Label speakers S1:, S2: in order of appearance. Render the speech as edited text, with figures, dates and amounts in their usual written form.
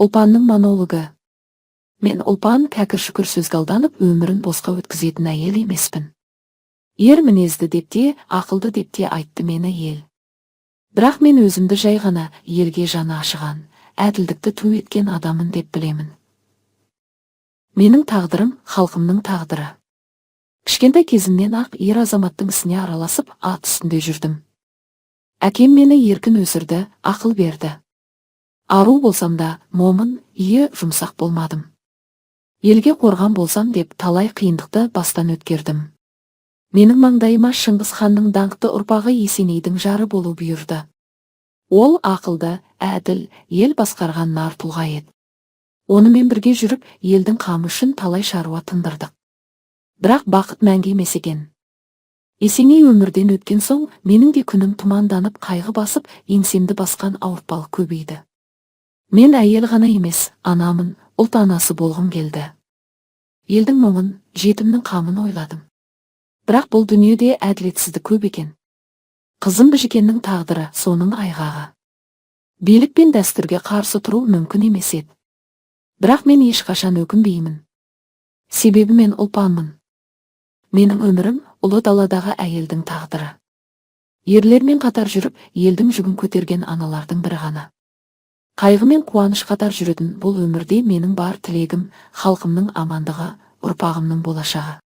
S1: Ұлпанның монологы. Мен, Ұлпан, кәкір-шүкір сөзге алданып, өмірін босқа өткізетін әйел емеспін. Ер мінезді деп те, ақылды деп те айтты мені ел. Бірақ мен өзімді жай ғана елге жаны ашыған, әділдікті ту еткен адаммын деп білемін. Менің тағдырым – халқымның тағдыры. Кішкентай кезімнен ақ ер азаматтың ісіне араласып, ат үстінде жүрдім. Әкем мені еркін өсірді, ақыл берді. Ару болсам да, момын, иі жұмсақ болмадым. Елге қорған болсам деп, талай қиындықты бастан өткердім. Менің маңдайыма Шыңғыс ханның даңқты ұрпағы Есенейдің жары болу бұйырды. Ол ақылды, әділ, ел басқарған нар тұлға еді. Онымен бірге жүріп, елдің қамы үшін талай шаруа тындырдық. Бірақ бақыт мәңгі емес екен. Есеней өмірден өткен соң, менің де күнім тұманданып, қайғы басып, еңсемді басқан ауыртпалық көбейді. Мен әйел ғана емес, анамын, ұлт анасы болғым келді. Елдің мұңын, жетімнің қамын ойладым. Бірақ бұл дүниеде әділетсіздік көп екен. Қызым Біжікеннің тағдыры – соның айғағы. Билік пен дәстүрге қарсы тұру мүмкін емес еді. Бірақ мен ешқашан өкінбеймін. Себебі мен Ұлпанмын. Менің өмірім – ұлы даладағы әйелдің тағдыры. Ерлермен қатар жүріп, елдің жүгін көтерген аналардың бірі ғана. Қайғы мен қуаныш қатар жүретін бұл өмірде менің бар тілегім – халқымның амандығы, ұрпағымның болашағы.